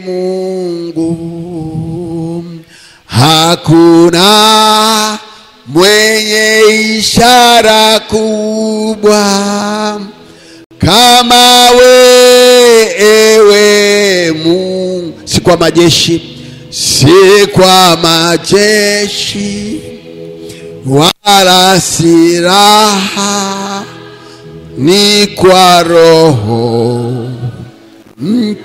Mungu, hakuna mwenye ishara kubwa kama wewe Mungu. Si kwa majeshi, si kwa majeshi wala silaha, ni kwa Roho Mtakatifu.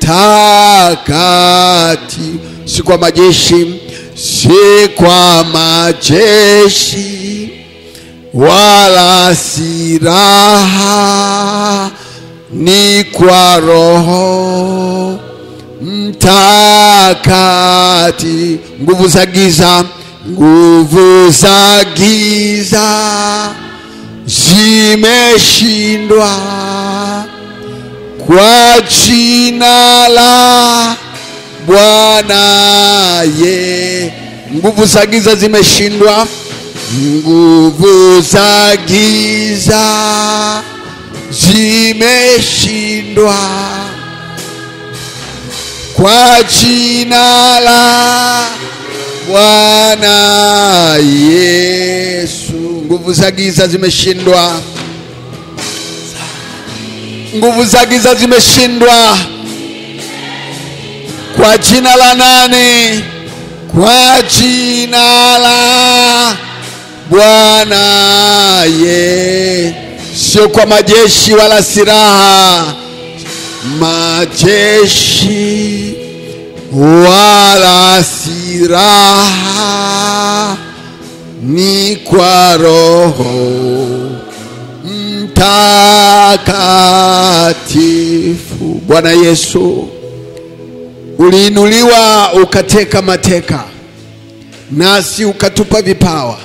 Si kwa majeshi, si kwa majeshi wala silaha, ni kwa Roho Mtakatifu. Nguvu za giza, nguvu za giza zimeshindwa kwa jina la Bwana ye. Nguvu za giza zimeshindwa, nguvu za giza zimeshindwa kwa jina la Bwana Yesu. Nguvu za giza zimeshindwa, nguvu za giza zimeshindwa kwa jina la nani? Kwa jina la Bwana ye. Sio kwa majeshi wala silaha, majeshi wala silaha, ni kwa Roho Mtakatifu. Bwana Yesu, uliinuliwa ukateka mateka, nasi ukatupa vipawa,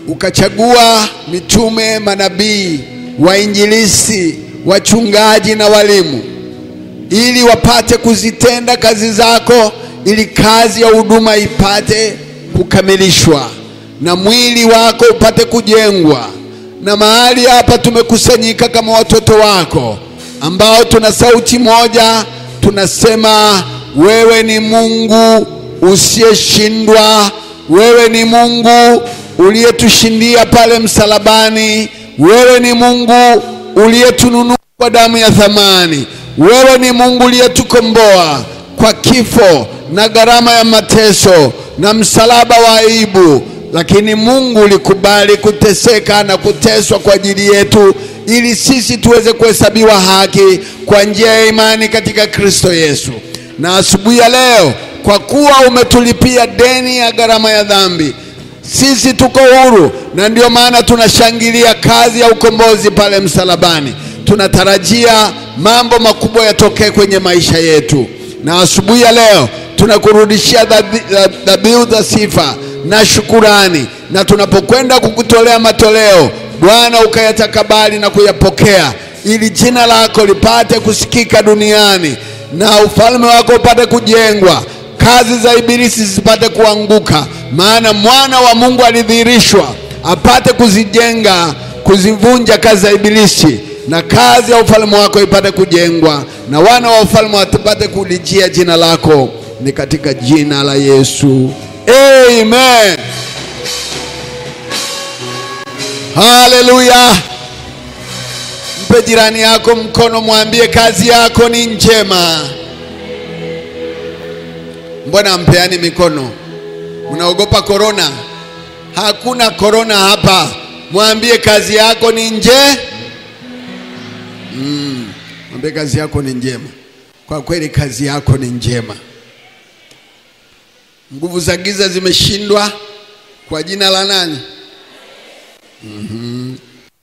ukachagua mitume, manabii, wainjilisi, wachungaji na walimu, ili wapate kuzitenda kazi zako, ili kazi ya huduma ipate kukamilishwa na mwili wako upate kujengwa. Na mahali hapa tumekusanyika kama watoto wako ambao tuna sauti moja, tunasema wewe ni Mungu usiyeshindwa, wewe ni Mungu uliyetushindia pale msalabani, wewe ni Mungu uliyetununua kwa damu ya thamani, wewe ni Mungu uliyetukomboa kwa kifo na gharama ya mateso na msalaba wa aibu. Lakini Mungu ulikubali kuteseka na kuteswa kwa ajili yetu, ili sisi tuweze kuhesabiwa haki kwa njia ya imani katika Kristo Yesu. Na asubuhi ya leo, kwa kuwa umetulipia deni ya gharama ya dhambi, sisi tuko huru, na ndio maana tunashangilia kazi ya ukombozi pale msalabani. Tunatarajia mambo makubwa yatokee kwenye maisha yetu. Na asubuhi ya leo tunakurudishia dhabihu za sifa na shukurani, na tunapokwenda kukutolea matoleo, Bwana ukayatakabali na kuyapokea, ili jina lako lipate kusikika duniani na ufalme wako upate kujengwa, kazi za ibilisi zipate kuanguka. Maana mwana wa Mungu alidhihirishwa apate kuzijenga, kuzivunja kazi za ibilisi, na kazi ya ufalme wako ipate kujengwa, na wana wa ufalme wapate kulijia jina lako. Ni katika jina la Yesu, amen. Haleluya. Mpe jirani yako mkono, mwambie kazi yako ni njema. Mbona mpeani mikono? Mnaogopa corona? Hakuna corona hapa. Mwambie kazi yako ni nje. Mwambie kazi yako ni njema. Kwa kweli kazi yako ni njema. Nguvu za giza zimeshindwa kwa jina la nani?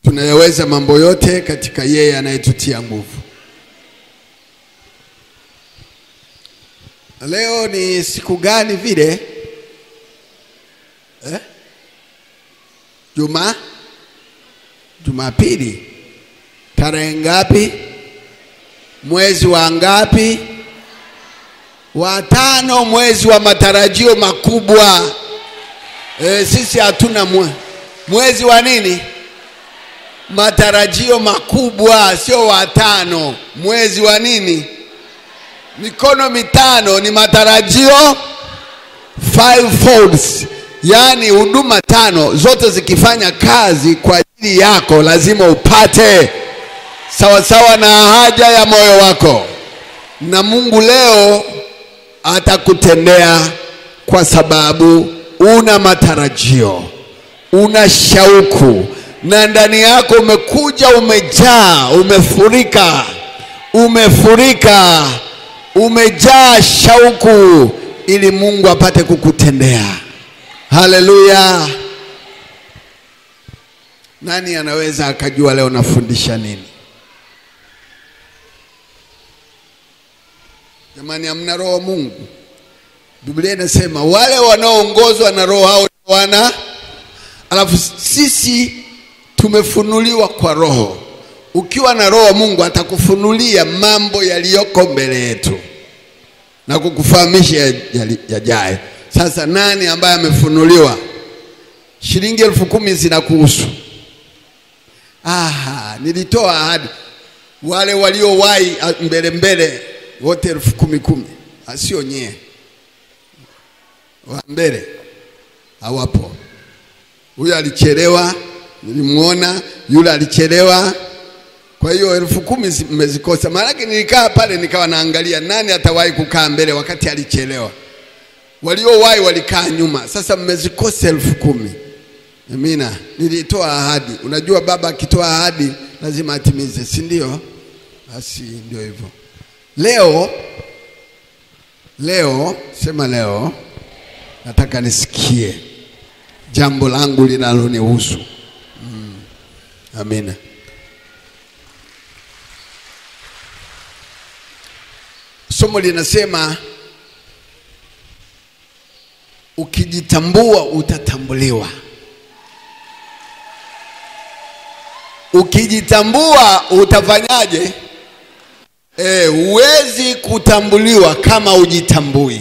Tunayaweza mambo yote katika yeye anayetutia nguvu. Leo ni siku gani vile? Jumapili. Tarehe ngapi? Mwezi wa ngapi? Wa 5, mwezi wa matarajio makubwa. Sisi hatuna mwezi wa nini? Matarajio makubwa, sio wa 5. Mwezi wa nini? Mikono mitano ni matarajio five folds. Yaani huduma tano zote zikifanya kazi kwa ajili yako lazima upate sawa sawa na haja ya moyo wako. Na Mungu leo atakutendea kwa sababu una matarajio, una shauku, na ndani yako umekuja umejaa, umefurika, umefurika, umejaa shauku ili Mungu apate kukutendea. Haleluya. Nani anaweza akajua leo nafundisha nini? Jamani, hamna roho wa Mungu? Biblia inasema wale wanaoongozwa na roho hao wana. Alafu sisi tumefunuliwa kwa roho. Ukiwa na roho wa Mungu atakufunulia mambo yaliyoko mbele yetu na kukufahamisha yajayo. Sasa nani ambaye amefunuliwa? Shilingi 10,000 zinakuhusu. Aha, nilitoa ahadi. Wale waliowahi mbele mbele wote 10,000. Sio nyie. Wa mbele hawapo. Huyu alichelewa, nilimuona, yule alichelewa. Kwa hiyo 10,000 mmezikosa. Maana nilikaa pale nikawa naangalia nani atawahi kukaa mbele wakati alichelewa. Waliowahi walikaa nyuma. Sasa mmezikosa 10,000. Amina. Nilitoa ahadi. Unajua baba akitoa ahadi lazima atimize, si ndio? Basi ndio hivyo. Leo, leo, sema leo, nataka nisikie jambo langu linalonihusu. Amina. Somo linasema ukijitambua utatambuliwa. Ukijitambua utafanyaje? Huwezi kutambuliwa kama hujitambui.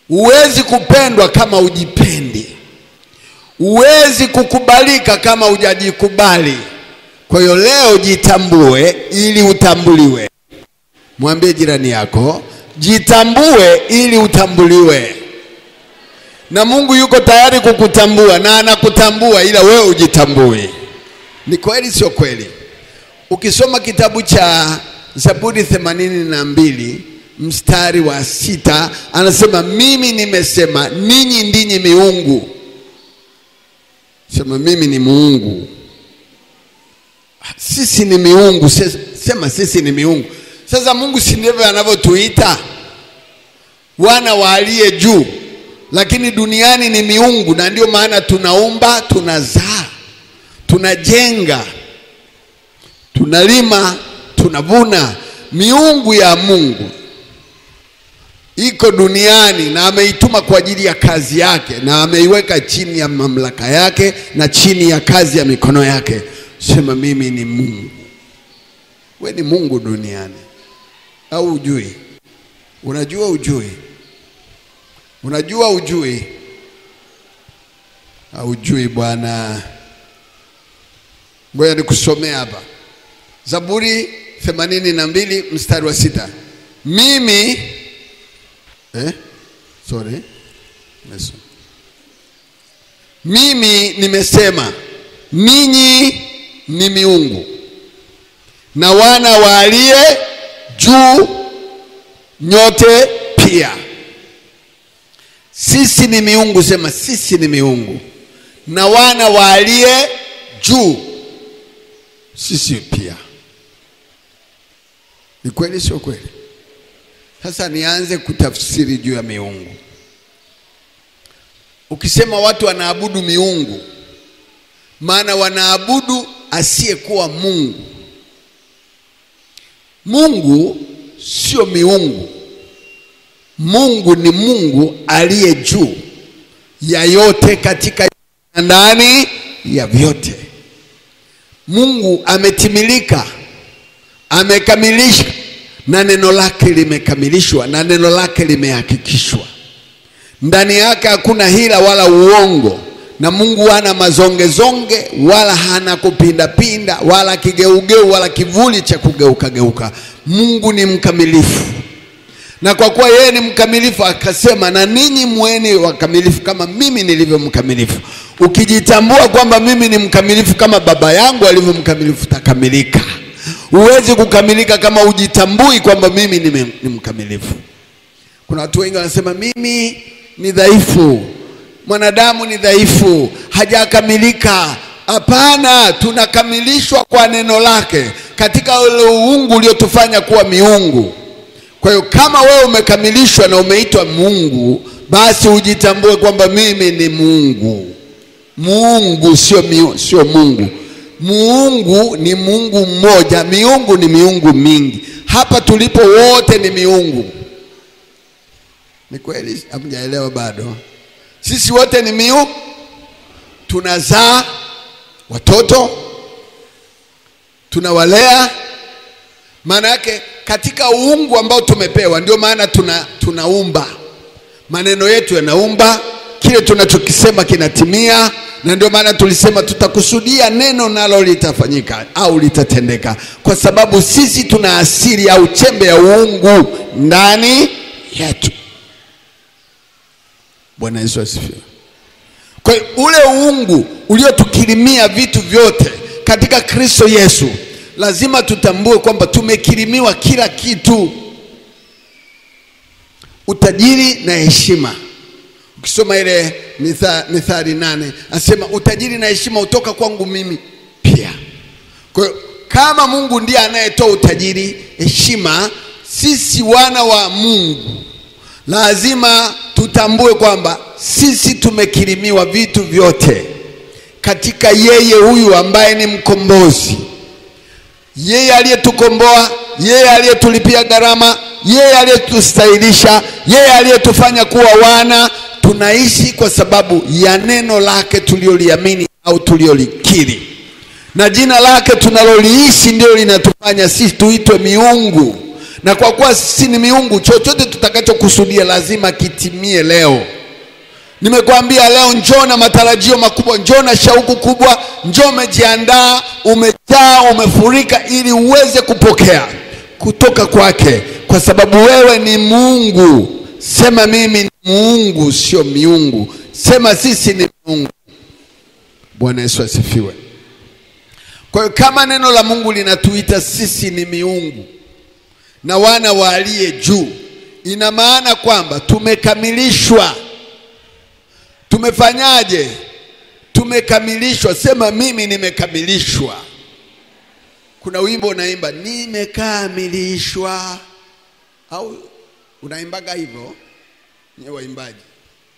Huwezi kupendwa kama hujipendi. Huwezi kukubalika kama hujajikubali. Kwa hiyo leo jitambue ili utambuliwe. Mwambie jirani yako, jitambue ili utambuliwe. Na Mungu yuko tayari kukutambua na anakutambua, ila wewe hujitambui. Ni kweli sio kweli? Ukisoma kitabu cha Zaburi 82 mstari wa 6 anasema mimi nimesema ninyi ndinyi miungu. Sema mimi ni Mungu. Sisi ni miungu. Sema sisi ni miungu. Sasa Mungu si ndivyo anavyotuita? Wana wa aliye juu. Lakini duniani ni miungu, na ndio maana tunaumba, tunazaa, tunajenga, tunalima, tunavuna. Miungu ya Mungu iko duniani na ameituma kwa ajili ya kazi yake, na ameiweka chini ya mamlaka yake na chini ya kazi ya mikono yake. Sema mimi ni Mungu. We ni Mungu duniani. Au hujui? Unajua hujui? Unajua hujui? Haujui bwana. Ngoja nikusomee hapa. Zaburi 82 mstari wa 6. Mimi sorry. Mimi nimesema ninyi ni miungu na wana wa aliye juu nyote pia. Sisi ni miungu, sema sisi ni miungu na wana wa aliye juu sisi pia. Ni kweli sio kweli? Sasa nianze kutafsiri juu ya miungu. Ukisema watu wanaabudu miungu, maana wanaabudu asiyekuwa Mungu. Mungu sio miungu. Mungu ni Mungu aliye juu ya yote, katika ndani ya vyote. Mungu ametimilika, amekamilisha, na neno lake limekamilishwa, na neno lake limehakikishwa. Ndani yake hakuna hila wala uongo. Na Mungu hana mazongezonge, wala hana kupinda pinda, wala kigeugeu, wala kivuli cha kugeuka geuka. Mungu ni mkamilifu. Na kwa kuwa yeye ni mkamilifu akasema na ninyi mueni wakamilifu kama mimi nilivyo mkamilifu. Ukijitambua kwamba mimi ni mkamilifu kama baba yangu alivyo mkamilifu, utakamilika. Huwezi kukamilika kama ujitambui kwamba mimi ni mkamilifu. Kuna watu wengi wanasema mimi ni dhaifu, mwanadamu ni dhaifu, hajakamilika. Hapana, tunakamilishwa kwa neno lake katika ule uungu uliotufanya kuwa miungu. Kwa hiyo kama wewe umekamilishwa na umeitwa Mungu, basi ujitambue kwamba mimi ni Mungu. Mungu sio Mungu. Mungu ni Mungu mmoja, miungu ni miungu mingi. Hapa tulipo wote ni miungu. Ni kweli hamjaelewa bado? Sisi wote ni miungu. Tunazaa watoto, tunawalea. Maana yake katika uungu ambao tumepewa, ndio maana tunaumba. Maneno yetu yanaumba, kile tunachokisema kinatimia. Na ndio maana tulisema tutakusudia neno nalo litafanyika au litatendeka, kwa sababu sisi tuna asili au chembe ya uungu ndani yetu. Bwana Yesu asifiwe. Kwa hiyo ule uungu uliotukirimia vitu vyote katika Kristo Yesu, lazima tutambue kwamba tumekirimiwa kila kitu, utajiri na heshima. Ukisoma ile Mithali 8 asema utajiri na heshima utoka kwangu mimi pia. Kwa hiyo kama Mungu ndiye anayetoa utajiri, heshima, sisi wana wa Mungu lazima tutambue kwamba sisi tumekirimiwa vitu vyote katika yeye huyu ambaye ni mkombozi. Yeye aliyetukomboa, yeye aliyetulipia gharama, yeye aliyetustahilisha, yeye aliyetufanya kuwa wana. Tunaishi kwa sababu ya neno lake tulioliamini au tuliolikiri. Na jina lake tunaloliishi ndio linatufanya sisi tuitwe miungu. Na kwa kuwa sisi ni miungu, chochote tutakachokusudia lazima kitimie leo. Nimekuambia leo njoo na matarajio makubwa, njoo na shauku kubwa, njoo umejiandaa, umejaa, umefurika ili uweze kupokea kutoka kwake, kwa sababu wewe ni Mungu. Sema mimi ni Mungu, sio miungu. Sema sisi ni Mungu. Bwana Yesu asifiwe. Kwa hiyo kama neno la Mungu linatuita sisi ni miungu na wana wa aliye juu, ina maana kwamba tumekamilishwa. Tumefanyaje? Tumekamilishwa. Sema mimi nimekamilishwa. Kuna wimbo unaimba nimekamilishwa, au unaimbaga hivyo? Ni waimbaji.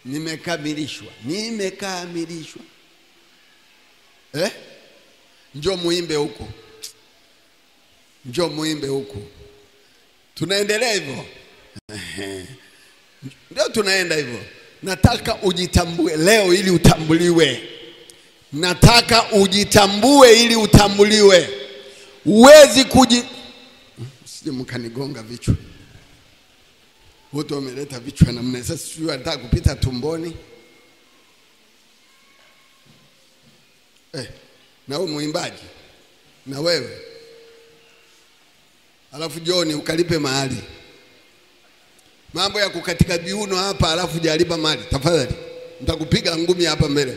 Nimekamilishwa, nimekamilishwa. Njoo muimbe huko. Njoo muimbe huko. Tunaendelea hivyo. Ndio tunaenda hivyo. Nataka ujitambue leo ili utambuliwe. Nataka ujitambue ili utambuliwe. Huwezi sije mkanigonga vichwa. Wote wameleta vichwa namna. Sasa sijui anataka kupita tumboni. Na wewe muimbaji, na wewe. Alafu John ukalipe mahali. Mambo ya kukatika viuno hapa alafu jalipa mahali. Tafadhali. Nitakupiga ngumi hapa mbele.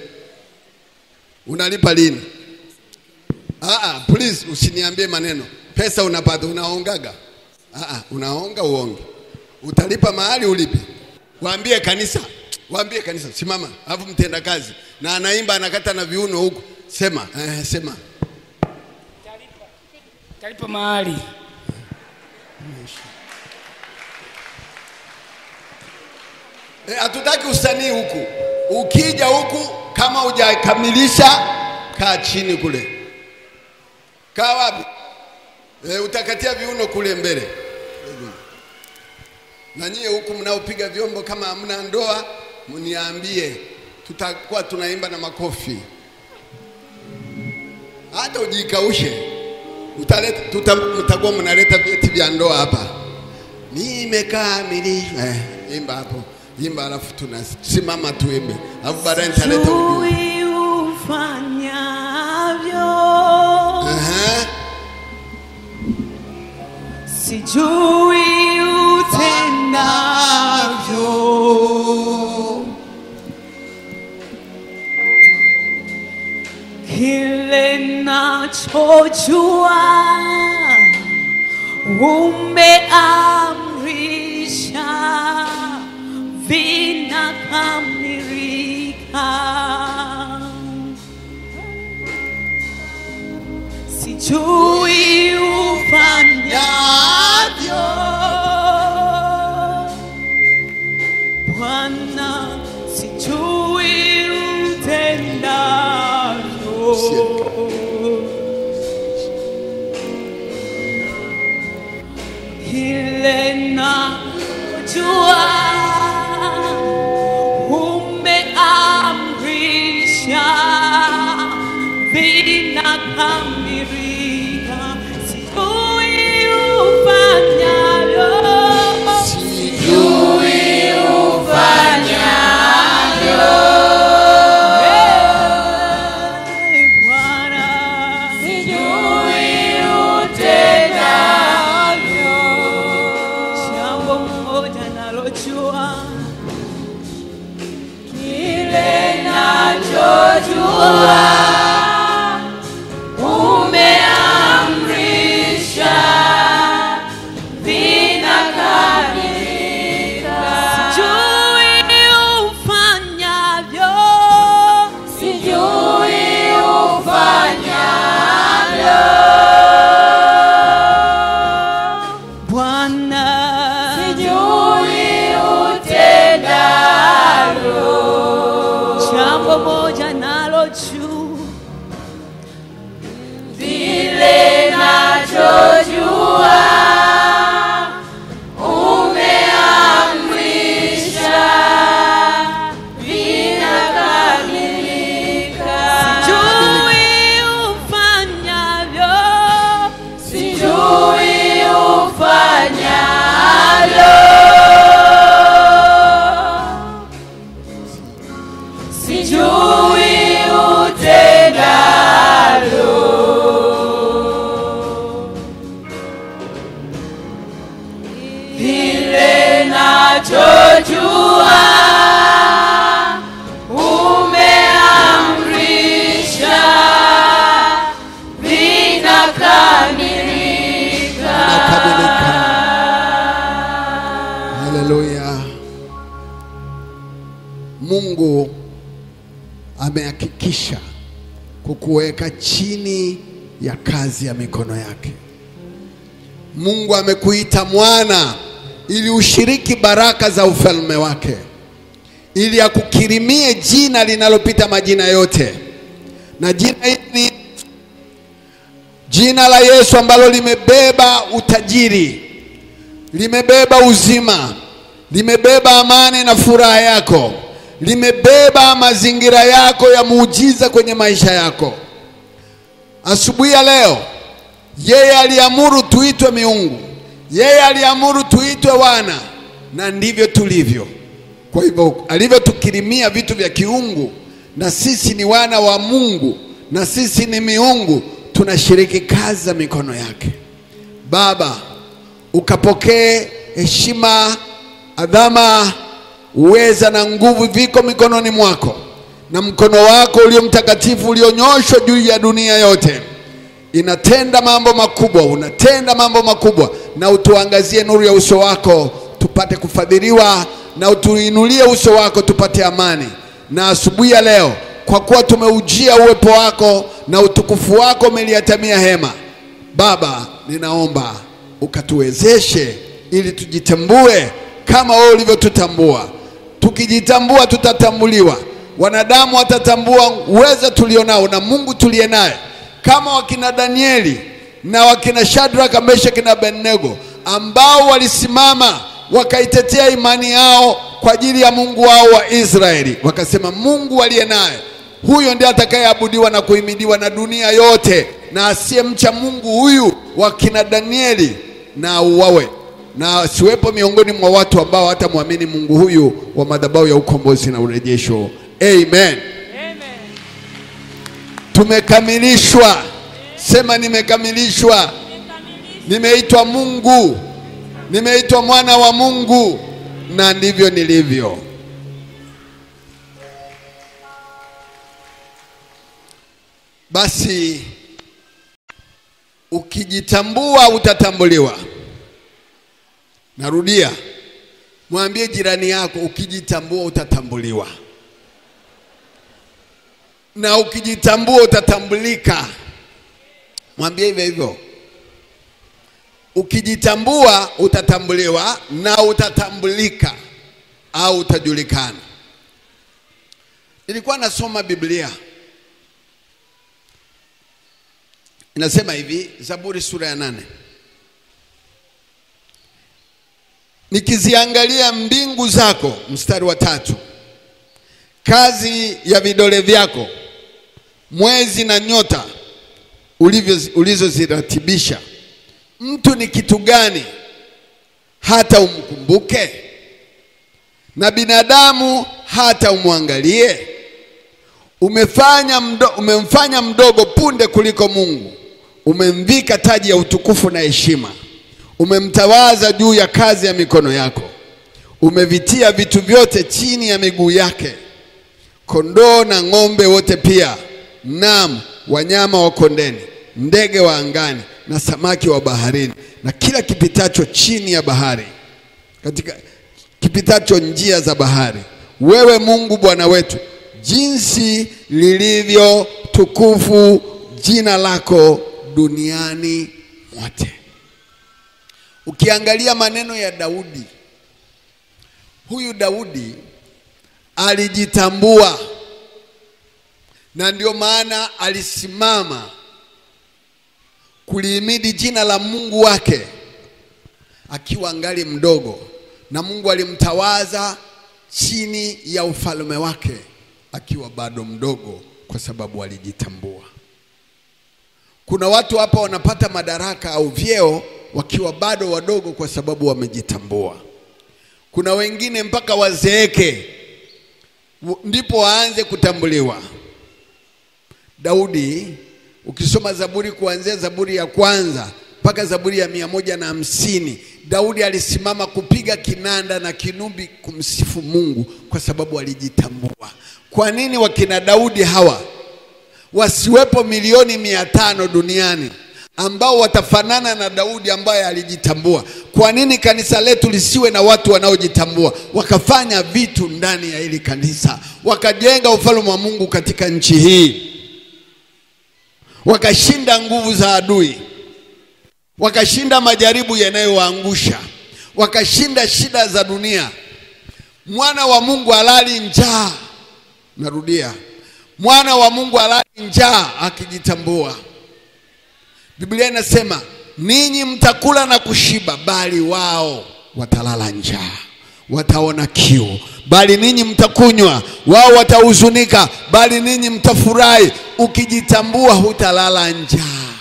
Unalipa lini? Please usiniambie maneno. Pesa unapata, unaongaga. Unaonga uonge. Utalipa mahali ulipi. Waambie kanisa. Waambie kanisa simama. Alafu mtenda kazi. Na anaimba anakata na viuno huku. Sema, sema. Talipa mahali. Hatutaki usanii huku. Ukija huku kama hujakamilisha kaa chini kule. Kaa wapi? Utakatia viuno kule mbele. Na nyie huku mnaopiga vyombo kama hamna ndoa mniambie, tutakuwa tunaimba na makofi. Hata ujikaushe. Utaleta mtakuwa mnaleta vyeti vya ndoa hapa. Nimekamilishwa. Imba hapo. Imba alafu tunasimama tuimbe. Alafu baadaye nitaleta ujumbe. Ufanyavyo. Sijui utendavyo. Nachojua umeamrisha vinakamilika. Sijui ufanyavyo Bwana, sijui utendavyo. Ile najua umeamrisha vinakamilika. Sijui ufanyavyo, sijui ufanyavyo Bwana, sijui utendavyo. Jambo moja nalojua, kile nachojua umeamrisha vinakamilika. Sijui ufanyavyo, sijui ufanyavyo Bwana, sijui utendavyo. Jambo moja nalojua, vile nachojua umeamrisha vinakamilika. Sijui ufanyavyo, sijui ufanyavyo, sijui utendavyo. Vile nachojua umeamrisha vinakamilika. Vinakamilika. Haleluya. Mungu amehakikisha kukuweka chini ya kazi ya mikono yake. Mungu amekuita mwana ili ushiriki baraka za ufalme wake, ili akukirimie jina linalopita majina yote. Na jina hili, jina la Yesu ambalo limebeba utajiri, limebeba uzima, limebeba amani na furaha yako, limebeba mazingira yako ya muujiza kwenye maisha yako. Asubuhi ya leo, yeye aliamuru tuitwe miungu, yeye aliamuru tuitwe wana, na ndivyo tulivyo. Kwa hivyo alivyotukirimia vitu vya kiungu, na sisi ni wana wa Mungu, na sisi ni miungu, tunashiriki kazi za mikono yake. Baba, ukapokee heshima, adhama, uweza na nguvu viko mikononi mwako, na mkono wako ulio mtakatifu ulionyoshwa juu ya dunia yote inatenda mambo makubwa, unatenda mambo makubwa. Na utuangazie nuru ya uso wako tupate kufadhiliwa, na utuinulie uso wako tupate amani. Na asubuhi ya leo, kwa kuwa tumeujia uwepo wako na utukufu wako umeliatamia hema, Baba, ninaomba ukatuwezeshe ili tujitambue kama wewe ulivyotutambua. Tukijitambua tutatambuliwa. Wanadamu watatambua uwezo tulionao na Mungu tuliye naye, kama wakina Danieli na wakina Shadraka, Meshaki na Abednego ambao walisimama wakaitetea imani yao kwa ajili ya Mungu wao wa Israeli, wakasema Mungu aliye naye huyo ndiye atakayeabudiwa na kuhimidiwa na dunia yote, na asiyemcha Mungu huyu wakina Danieli na auawe, na asiwepo miongoni mwa watu ambao hatamwamini Mungu huyu wa madhabahu ya ukombozi na urejesho. Amen. Amen. Tumekamilishwa. Sema nimekamilishwa. Nimeitwa Mungu, nimeitwa mwana wa Mungu, na ndivyo nilivyo. Basi Ukijitambua utatambuliwa. Narudia, mwambie jirani yako, ukijitambua utatambuliwa. Na ukijitambua utatambulika. Mwambie hivyo hivyo. Ukijitambua utatambuliwa na utatambulika au utajulikana. Nilikuwa nasoma Biblia. Inasema hivi, Zaburi sura ya 8. Nikiziangalia mbingu zako, mstari wa 3. Kazi ya vidole vyako, mwezi na nyota ulizoziratibisha. Mtu ni kitu gani hata umkumbuke? Na binadamu hata umwangalie? Umemfanya mdogo punde kuliko Mungu. Umemvika taji ya utukufu na heshima. Umemtawaza juu ya kazi ya mikono yako. Umevitia vitu vyote chini ya miguu yake. Kondoo na ng'ombe wote pia, naam wanyama wa kondeni, ndege wa angani na samaki wa baharini, na kila kipitacho chini ya bahari, katika kipitacho njia za bahari. Wewe Mungu Bwana wetu, jinsi lilivyo tukufu jina lako duniani mote. Ukiangalia maneno ya Daudi, huyu Daudi alijitambua, na ndio maana alisimama kulihimidi jina la Mungu wake akiwa angali mdogo, na Mungu alimtawaza chini ya ufalme wake akiwa bado mdogo, kwa sababu alijitambua. Kuna watu hapa wanapata madaraka au vyeo wakiwa bado wadogo kwa sababu wamejitambua. Kuna wengine mpaka wazeeke ndipo waanze kutambuliwa. Daudi, ukisoma Zaburi kuanzia Zaburi ya kwanza mpaka Zaburi ya 150, Daudi alisimama kupiga kinanda na kinubi kumsifu Mungu kwa sababu alijitambua. Kwa nini wakina Daudi hawa wasiwepo milioni 500 duniani ambao watafanana na Daudi ambaye alijitambua? Kwa nini kanisa letu lisiwe na watu wanaojitambua, wakafanya vitu ndani ya hili kanisa, wakajenga ufalme wa Mungu katika nchi hii, wakashinda nguvu za adui, wakashinda majaribu yanayowaangusha, wakashinda shida za dunia? Mwana wa Mungu halali njaa. Narudia, mwana wa Mungu halali njaa akijitambua. Biblia inasema ninyi mtakula na kushiba, bali wao watalala njaa, wataona kiu. Bali ninyi mtakunywa, wao watahuzunika, bali ninyi mtafurahi. Ukijitambua hutalala njaa.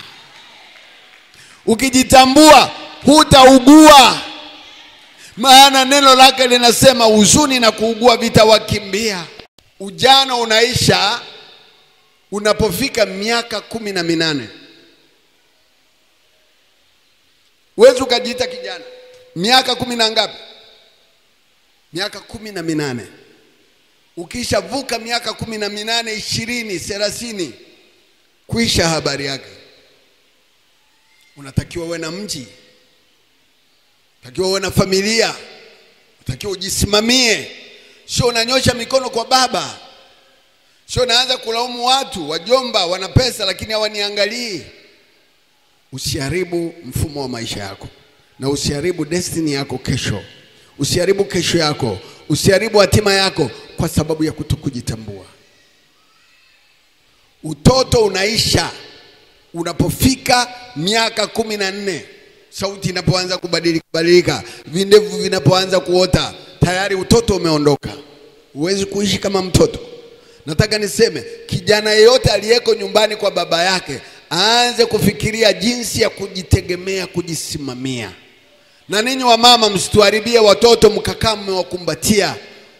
Ukijitambua hutaugua. Maana neno lake linasema huzuni na kuugua vitawakimbia. Ujana unaisha unapofika miaka 18. Huwezi ukajiita kijana. Miaka 10 na ngapi? Miaka 18. Ukishavuka miaka 18, 20, 30, kuisha habari yake. Unatakiwa uwe na mji, unatakiwa uwe na familia, unatakiwa ujisimamie. Sio unanyosha mikono kwa baba, sio unaanza kulaumu watu, wajomba wana pesa lakini hawaniangalii. Usiharibu mfumo wa maisha yako, na usiharibu destiny yako kesho. Usiharibu kesho yako, usiharibu hatima yako kwa sababu ya kutokujitambua. Utoto unaisha unapofika miaka 14, sauti inapoanza kubadilika, vindevu vinapoanza kuota, tayari utoto umeondoka. Huwezi kuishi kama mtoto. Nataka niseme, kijana yeyote aliyeko nyumbani kwa baba yake aanze kufikiria jinsi ya kujitegemea, kujisimamia. Na ninyi wa mama, msituharibie watoto mkakaa mmewakumbatia.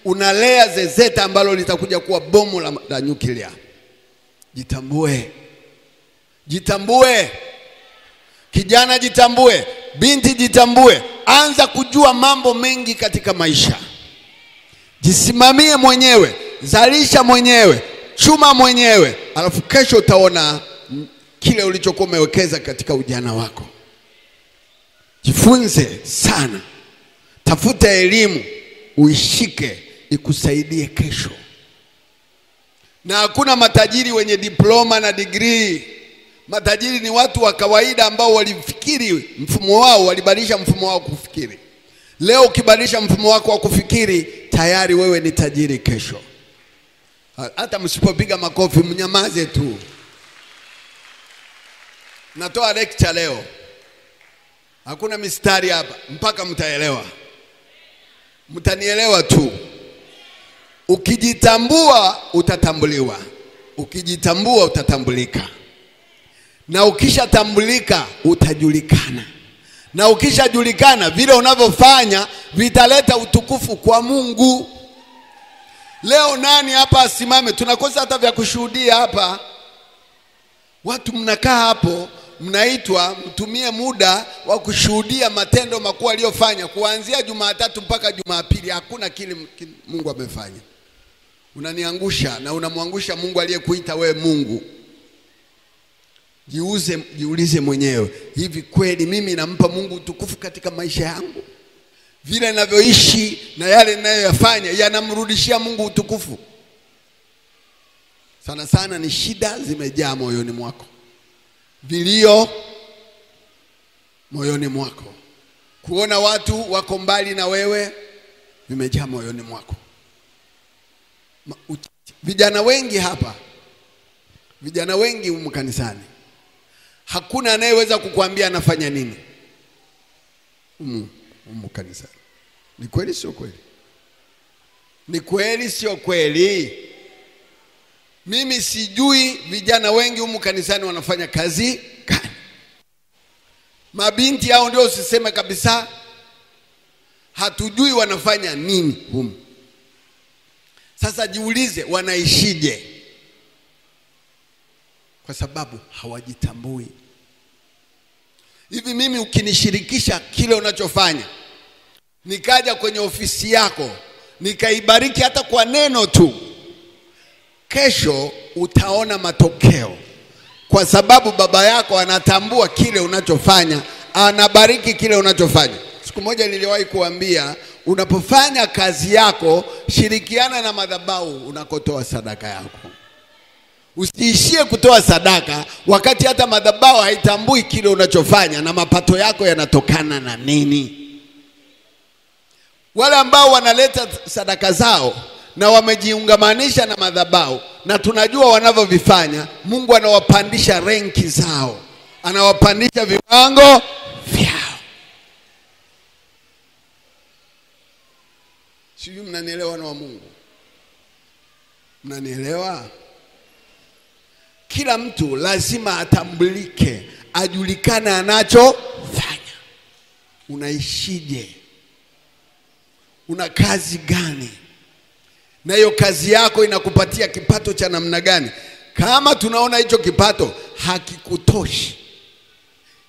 Unalea zezeta ambalo litakuja kuwa bomu la nyuklia. Jitambue. Jitambue. Kijana jitambue, binti jitambue. Anza kujua mambo mengi katika maisha. Jisimamie mwenyewe, zalisha mwenyewe, chuma mwenyewe, alafu kesho utaona kile ulichokuwa umewekeza katika ujana wako. Jifunze sana, tafuta elimu uishike, ikusaidie kesho. Na hakuna matajiri wenye diploma na degree. Matajiri ni watu wa kawaida ambao walifikiri mfumo wao, walibadilisha mfumo wao kufikiri. Leo ukibadilisha mfumo wako wa kufikiri, tayari wewe ni tajiri kesho. Hata msipopiga makofi, mnyamaze tu. Natoa lecture leo, hakuna mistari hapa mpaka mtaelewa. Mtanielewa tu. Ukijitambua utatambuliwa, ukijitambua utatambulika, na ukishatambulika utajulikana, na ukishajulikana vile unavyofanya vitaleta utukufu kwa Mungu. Leo nani hapa asimame? Tunakosa hata vya kushuhudia hapa. Watu mnakaa hapo, mnaitwa mtumie muda wa kushuhudia matendo makuu aliyofanya kuanzia Jumatatu mpaka Jumapili. Hakuna kile Mungu amefanya. Unaniangusha na unamwangusha Mungu aliyekuita wewe Mungu. Jiulize mwenyewe, hivi kweli mimi nampa Mungu utukufu katika maisha yangu? Vile ninavyoishi na yale ninayoyafanya yanamrudishia Mungu utukufu? Sana sana ni shida zimejaa moyoni mwako, vilio moyoni mwako, kuona watu wako mbali na wewe vimejaa moyoni mwako. Vijana wengi hapa, vijana wengi humu kanisani, hakuna anayeweza kukuambia anafanya nini humu kanisani. Ni kweli sio kweli? Ni kweli sio kweli? Mimi sijui vijana wengi humu kanisani wanafanya kazi gani. Mabinti hao ndio usiseme kabisa, hatujui wanafanya nini humu. Sasa jiulize wanaishije? Kwa sababu hawajitambui. Hivi mimi ukinishirikisha kile unachofanya, nikaja kwenye ofisi yako, nikaibariki hata kwa neno tu, kesho utaona matokeo. Kwa sababu baba yako anatambua kile unachofanya, anabariki kile unachofanya. Siku moja niliwahi kuambia, unapofanya kazi yako, shirikiana na madhabahu unakotoa sadaka yako. Usiishie kutoa sadaka wakati hata madhabahu haitambui kile unachofanya na mapato yako yanatokana na nini. Wale ambao wanaleta sadaka zao na wamejiungamanisha na madhabahu na tunajua wanavyovifanya, Mungu anawapandisha renki zao, anawapandisha viwango vyao. Sijui mnanielewa wana wa Mungu? Mnanielewa? Kila mtu lazima atambulike, ajulikane anachofanya. Unaishije? Una kazi gani? Na hiyo kazi yako inakupatia kipato cha namna gani? Kama tunaona hicho kipato hakikutoshi,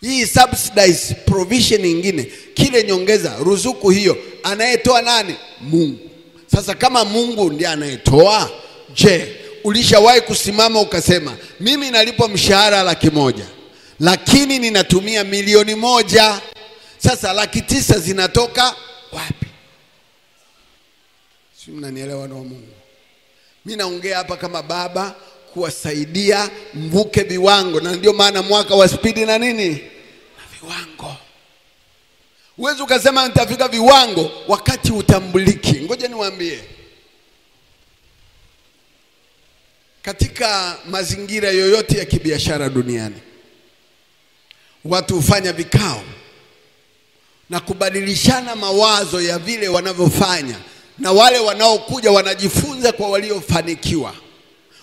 hii subsidize provision nyingine, kile nyongeza, ruzuku hiyo, anayetoa nani? Mungu. Sasa kama Mungu ndiye anayetoa, je, ulishawahi kusimama ukasema mimi nalipwa mshahara 100,000 lakini ninatumia 1,000,000, sasa 900,000 zinatoka wapi? Si mnanielewa na Mungu? Mimi naongea hapa kama baba kuwasaidia mvuke viwango, na ndio maana mwaka wa spidi na nini na viwango. Uwezi ukasema nitafika viwango wakati utambuliki. Ngoja niwaambie, katika mazingira yoyote ya kibiashara duniani, watu hufanya vikao na kubadilishana mawazo ya vile wanavyofanya, na wale wanaokuja wanajifunza kwa waliofanikiwa.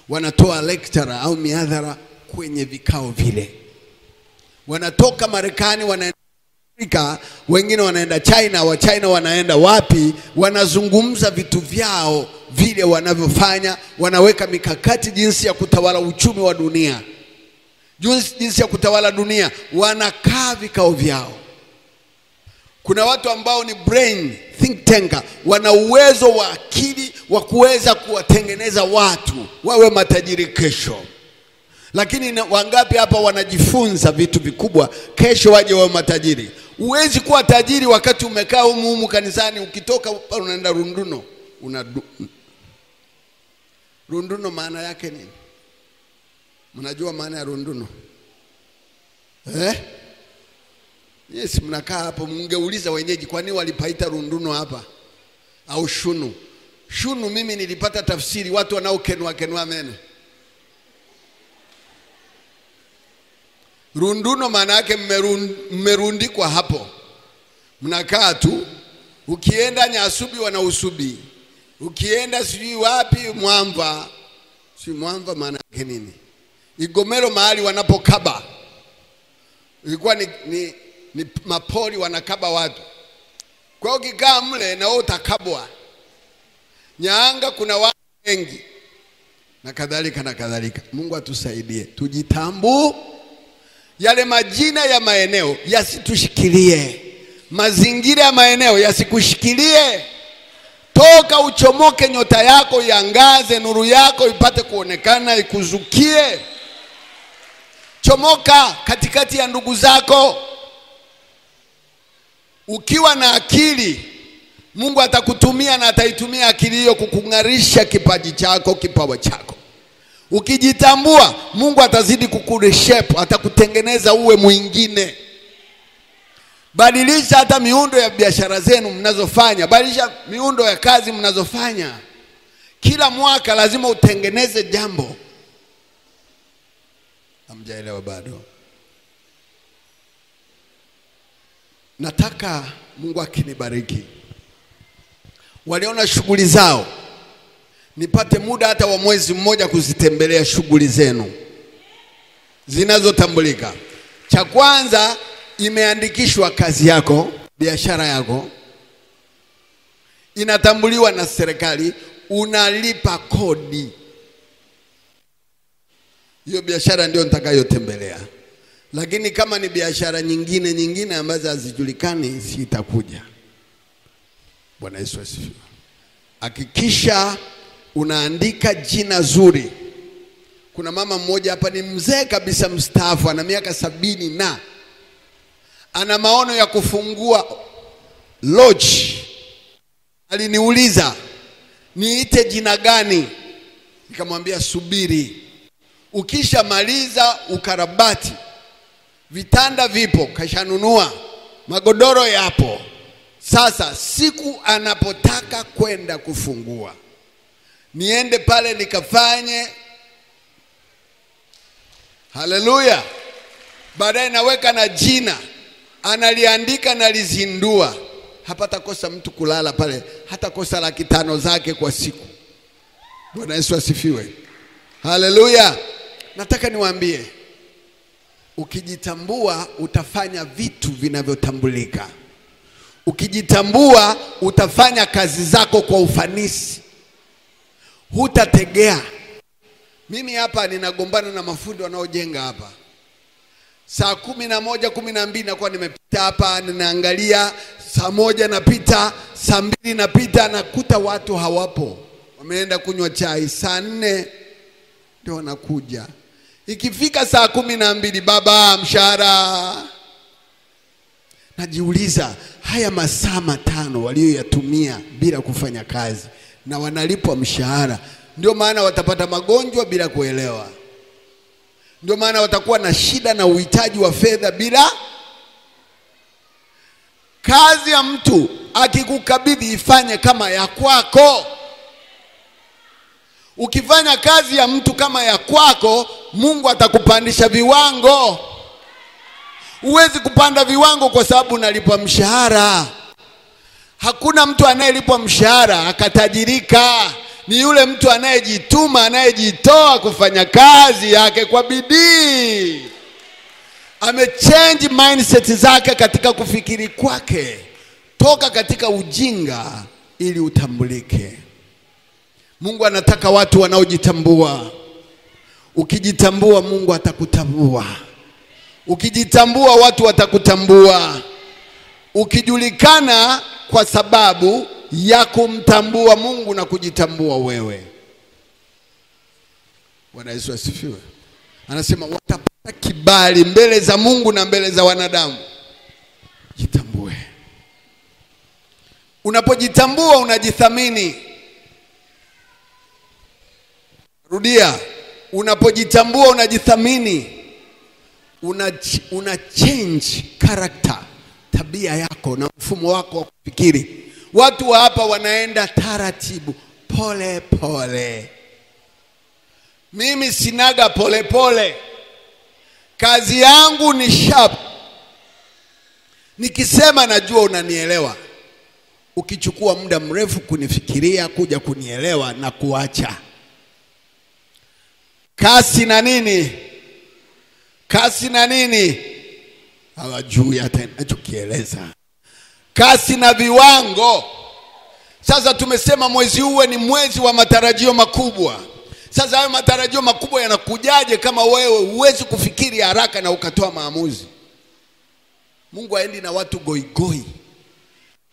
Wanatoa lecture au mihadhara kwenye vikao vile. Wanatoka Marekani wanaenda Afrika, wengine wanaenda China, wa China wanaenda wapi, wanazungumza vitu vyao vile wanavyofanya, wanaweka mikakati jinsi ya kutawala uchumi wa dunia, jinsi ya kutawala dunia. Wanakaa vikao vyao. Kuna watu ambao ni brain think tanker, wana uwezo wa akili wa kuweza kuwatengeneza watu wawe matajiri kesho. Lakini wangapi hapa wanajifunza vitu vikubwa, kesho waje wawe matajiri? Huwezi kuwa tajiri wakati umekaa humu humu kanisani, ukitoka unaenda Runduno. Runduno maana yake nini? Mnajua maana ya Runduno? Eh? Yes, mnakaa hapo mngeuliza wenyeji kwa nini walipaita Runduno hapa au Shunu. Shunu mimi nilipata tafsiri watu wanaokenua kenua meno. Runduno maana yake mmerundikwa hapo. Mnakaa tu, ukienda Nyasubi wanausubi. Ukienda sijui wapi Mwamva, si Mwamva maana yake nini? Igomero mahali wanapokaba. Ilikuwa ni mapori wanakaba watu. Kwa hiyo ukikaa mle na wewe utakabwa. Nyaanga kuna watu wengi. Na kadhalika na kadhalika. Mungu atusaidie. Tujitambu. Yale majina ya maeneo yasitushikilie. Mazingira ya maeneo yasikushikilie. Toka uchomoke, nyota yako iangaze, nuru yako ipate kuonekana, ikuzukie. Chomoka katikati ya ndugu zako. Ukiwa na akili, Mungu atakutumia na ataitumia akili hiyo kukungarisha kipaji chako, kipawa chako. Ukijitambua, Mungu atazidi kukureshape, atakutengeneza uwe mwingine. Badilisha hata miundo ya biashara zenu mnazofanya, badilisha miundo ya kazi mnazofanya. Kila mwaka lazima utengeneze jambo. Hamjaelewa bado? Nataka Mungu akinibariki, waliona shughuli zao, nipate muda hata wa mwezi mmoja kuzitembelea shughuli zenu zinazotambulika. Cha kwanza, imeandikishwa kazi yako, biashara yako inatambuliwa na serikali, unalipa kodi. Hiyo biashara ndio nitakayotembelea. Lakini kama ni biashara nyingine nyingine ambazo hazijulikani, sitakuja. Bwana Yesu asifiwe. Hakikisha unaandika jina zuri. Kuna mama mmoja hapa ni mzee kabisa mstaafu, ana miaka 70 na ana maono ya kufungua lodge. Aliniuliza niite jina gani? Nikamwambia subiri. Ukishamaliza ukarabati, vitanda vipo, kashanunua, magodoro yapo. Sasa siku anapotaka kwenda kufungua, niende pale nikafanye. Haleluya. Baadaye naweka na jina, analiandika na lizindua. Hapatakosa mtu kulala pale, hata kosa 500,000 zake kwa siku. Bwana Yesu asifiwe. Haleluya. Nataka niwaambie, ukijitambua utafanya vitu vinavyotambulika. Ukijitambua utafanya kazi zako kwa ufanisi. Hutategea. Mimi hapa ninagombana na mafundi wanaojenga hapa. Saa 11, 12 nakuwa nimepita hapa, ninaangalia. Saa 1 napita, saa 2 napita, nakuta watu hawapo. Wameenda kunywa chai. Saa 4 ndio wanakuja. Ikifika saa 12, baba mshahara. Najiuliza, haya masaa 5 walioyatumia bila kufanya kazi na wanalipwa mshahara. Ndio maana watapata magonjwa bila kuelewa. Ndio maana watakuwa na shida na uhitaji wa fedha bila. Kazi ya mtu akikukabidhi ifanye kama ya kwako. Ukifanya kazi ya mtu kama ya kwako, Mungu atakupandisha viwango. Huwezi kupanda viwango kwa sababu unalipwa mshahara. Hakuna mtu anayelipwa mshahara akatajirika. Ni yule mtu anayejituma, anayejitoa kufanya kazi yake kwa bidii. Amechange mindset zake katika kufikiri kwake. Toka katika ujinga ili utambulike. Mungu anataka watu wanaojitambua. Ukijitambua Mungu atakutambua. Ukijitambua watu watakutambua. Ukijulikana kwa sababu ya kumtambua Mungu na kujitambua wewe. Bwana Yesu asifiwe. Anasema watapata kibali mbele za Mungu na mbele za wanadamu. Jitambue. Unapojitambua unajithamini. Rudia, unapojitambua unajithamini. Una change character, tabia yako na mfumo wako wa kufikiri. Watu wa hapa wanaenda taratibu, pole pole. Mimi sinaga pole pole. Kazi yangu ni sharp. Nikisema najua unanielewa. Ukichukua muda mrefu kunifikiria, kuja kunielewa na kuacha. Kasi na nini? Kasi na nini? Hawajui hata ninachokieleza. Kasi na viwango. Sasa tumesema mwezi uwe ni mwezi wa matarajio makubwa. Sasa hayo matarajio makubwa yanakujaje kama wewe huwezi kufikiri haraka na ukatoa maamuzi? Mungu haendi na watu goigoi.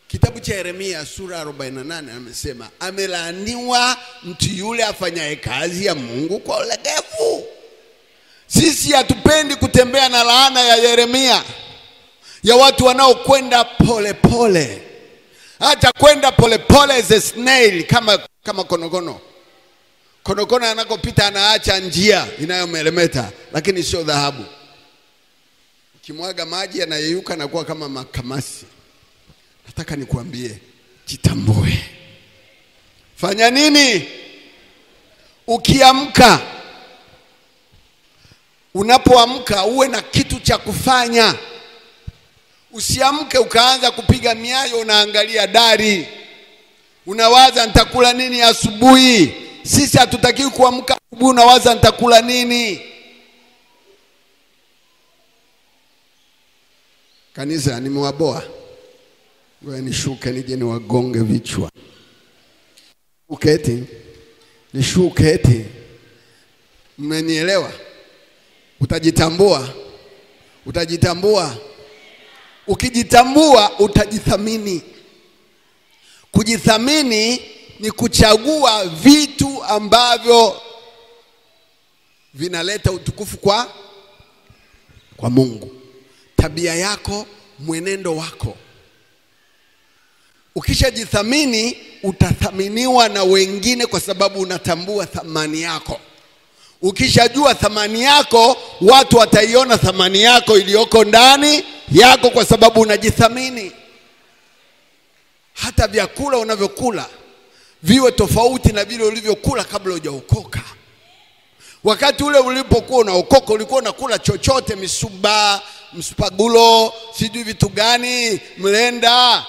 Kitabu cha Yeremia sura 48 amesema, amelaaniwa mtu yule afanyaye kazi ya Mungu kwa ulegevu. Sisi hatupendi kutembea na laana ya Yeremia, ya watu wanaokwenda pole pole. Hata kwenda pole pole as a snail, kama konokono. Konokono anakopita anaacha njia inayomelemeta, lakini sio dhahabu. Ukimwaga maji yanayeyuka na kuwa kama makamasi. Nataka nikuambie, jitambue. Fanya nini? Ukiamka, unapoamka uwe na kitu cha kufanya. Usiamke ukaanza kupiga miayo, unaangalia dari, unawaza nitakula nini asubuhi. Sisi hatutakiwi kuamka asubuhi unawaza nitakula nini. Kanisa, nimewaboa. Ngoja nishuke nije niwagonge vichwa. Uketi, nishuke eti. Mmenielewa? Utajitambua. Utajitambua. Ukijitambua utajithamini. Kujithamini ni kuchagua vitu ambavyo vinaleta utukufu kwa Mungu. Tabia yako, mwenendo wako. Ukishajithamini utathaminiwa na wengine kwa sababu unatambua thamani yako. Ukishajua thamani yako, watu wataiona thamani yako iliyoko ndani yako kwa sababu unajithamini. Hata vyakula unavyokula viwe tofauti na vile ulivyokula kabla hujaokoka. Wakati ule ulipokuwa unaokoka ulikuwa unakula chochote, misuba, mspagulo, sijui vitu gani, mlenda.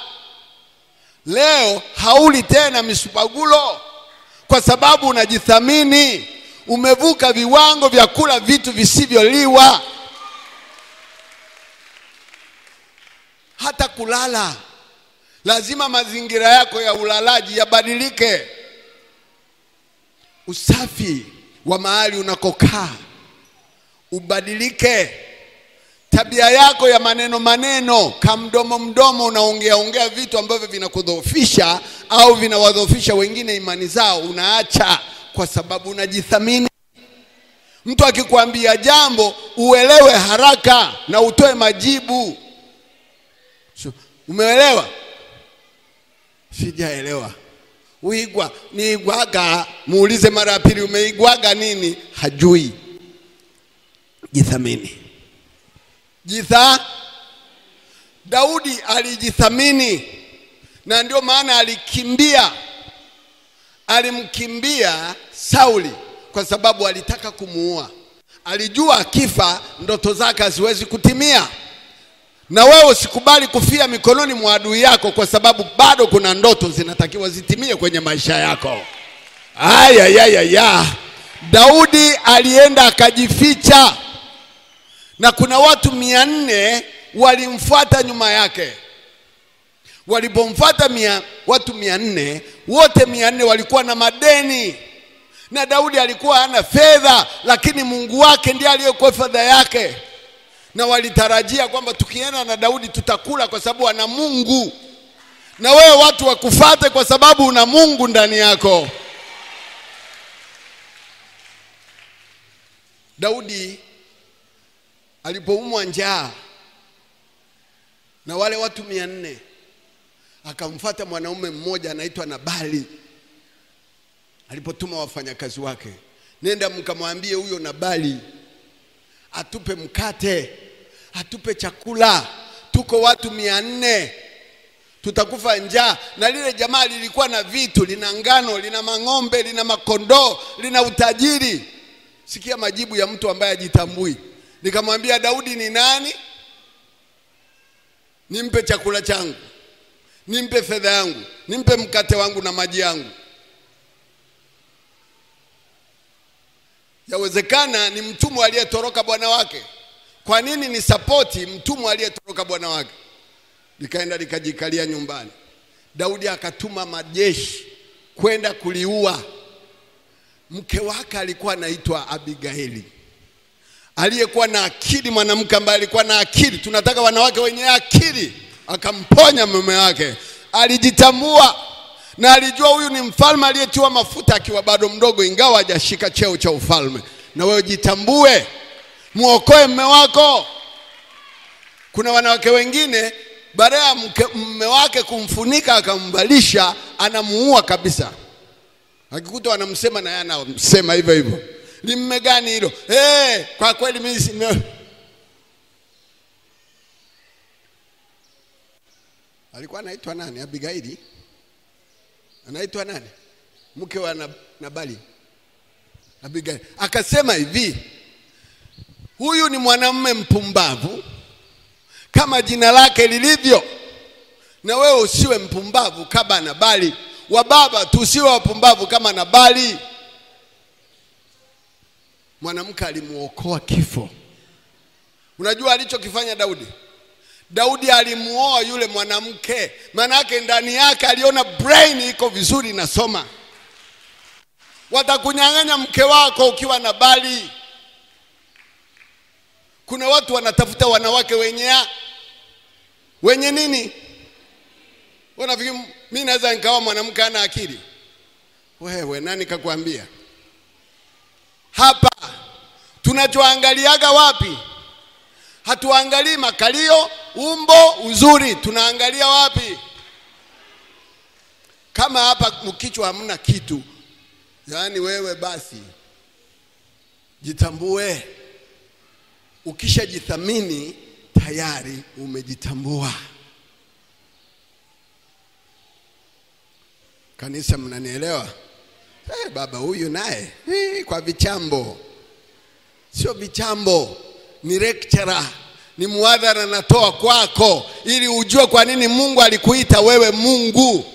Leo hauli tena misupagulo kwa sababu unajithamini. Umevuka viwango vya kula vitu visivyoliwa. Hata kulala, lazima mazingira yako ya ulalaji yabadilike. Usafi wa mahali unakokaa ubadilike. Tabia yako ya maneno maneno, kamdomo mdomo, unaongea ongea vitu ambavyo vinakudhoofisha au vinawadhoofisha wengine imani zao, unaacha kwa sababu unajithamini. Mtu akikwambia jambo uelewe haraka na utoe majibu. So, umeelewa? Sijaelewa. Uigwa, niigwaga, muulize mara ya pili umeigwaga nini? Hajui. Jithamini. Daudi alijithamini, na ndio maana alikimbia. Alimkimbia Sauli kwa sababu alitaka kumuua. Alijua akifa ndoto zake haziwezi kutimia. Na wewe usikubali kufia mikononi mwa adui yako, kwa sababu bado kuna ndoto zinatakiwa zitimie kwenye maisha yako. Aya ya ya ya. Daudi alienda akajificha, na kuna watu 400 walimfuata nyuma yake. Walipomfuata watu 400, wote 400 walikuwa na madeni. Na Daudi alikuwa hana fedha, lakini Mungu wake ndiye aliyekuwa fedha yake. Na walitarajia kwamba tukienda na Daudi tutakula kwa sababu ana Mungu. Na wewe watu wakufuate kwa sababu una Mungu ndani yako. Daudi alipoumwa njaa na wale watu 400, akamfuata mwanaume mmoja anaitwa Nabali. Alipotuma wafanyakazi wake, nenda mkamwambie huyo Nabali atupe mkate, atupe chakula, tuko watu 400, tutakufa njaa. Na lile jamaa lilikuwa na vitu, lina ngano, lina mang'ombe, lina makondoo, lina utajiri. Sikia majibu ya mtu ambaye hajitambui. Nikamwambia Daudi ni nani? Nimpe chakula changu, nimpe fedha yangu, nimpe mkate wangu na maji yangu. Yawezekana ni mtumwa aliyetoroka bwana wake. Kwa nini ni sapoti mtumwa aliyetoroka bwana wake? Likaenda likajikalia nyumbani. Daudi akatuma majeshi kwenda kuliua. Mke wake alikuwa anaitwa Abigaili, aliyekuwa na akili, mwanamke ambaye alikuwa na akili. Tunataka wanawake wenye akili. Akamponya mume wake. Alijitambua na alijua huyu ni mfalme aliyetiwa mafuta akiwa bado mdogo, ingawa hajashika cheo cha ufalme. Na wewe jitambue, muokoe mume wako. Kuna wanawake wengine baada ya mume wake kumfunika akamvalisha, anamuua kabisa. Akikuta wanamsema na yeye anamsema hivyo hivyo. Ni mume gani hilo? Kwa kweli mimi alikuwa anaitwa nani? Abigaili. Anaitwa nani? Mke wa Nabali. Abigaili. Akasema hivi, huyu ni mwanamume mpumbavu kama jina lake lilivyo. Na wewe usiwe mpumbavu kama Nabali. Wababa tusiwe wapumbavu kama Nabali. Mwanamke alimuokoa kifo. Unajua alichokifanya Daudi? Daudi alimuoa yule mwanamke. Maana yake ndani yake aliona brain iko vizuri inasoma. Watakunyang'anya mke wako ukiwa Nabali. Kuna watu wanatafuta wanawake wenye nini? Wanafikiri mimi naweza nikawa mwanamke ana akili. Wewe nani kakwambia? Hapa tunachoangaliaga wapi? Hatuangalii makalio, umbo, uzuri. Tunaangalia wapi? Kama hapa mkichwa hamna kitu, yaani wewe basi jitambue. Ukishajithamini tayari umejitambua. Kanisa, mnanielewa? Baba huyu naye kwa vichambo. Sio vichambo, ni lecturer, ni muadhara natoa kwako ili ujue kwa nini Mungu alikuita wewe Mungu.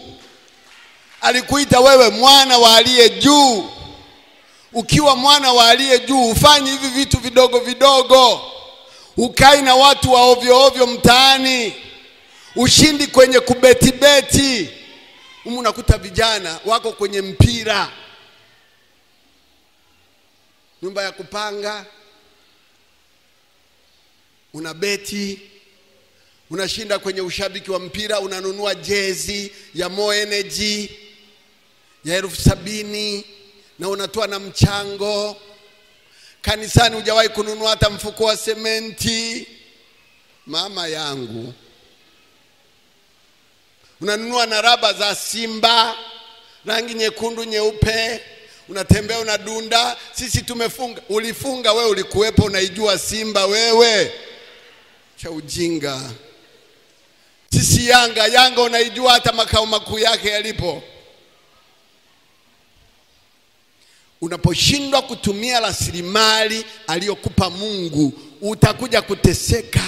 Alikuita wewe mwana wa aliye juu. Ukiwa mwana wa aliye juu ufanye hivi vitu vidogo vidogo. Ukai na watu wa ovyo ovyo mtaani. Ushindi kwenye kubeti beti. Unakuta vijana wako kwenye mpira, nyumba ya kupanga, unabeti, unashinda kwenye ushabiki wa mpira, unanunua jezi ya Mo Energy ya 70,000 na unatoa na mchango. Kanisani hujawahi kununua hata mfuko wa sementi. Mama yangu, unanunua na raba za Simba rangi nyekundu nyeupe, unatembea unadunda. Sisi tumefunga. Ulifunga wewe, ulikuwepo, unaijua Simba wewe. Cha ujinga. Sisi Yanga, Yanga unaijua hata makao makuu yake yalipo. Unaposhindwa kutumia rasilimali aliyokupa Mungu, utakuja kuteseka.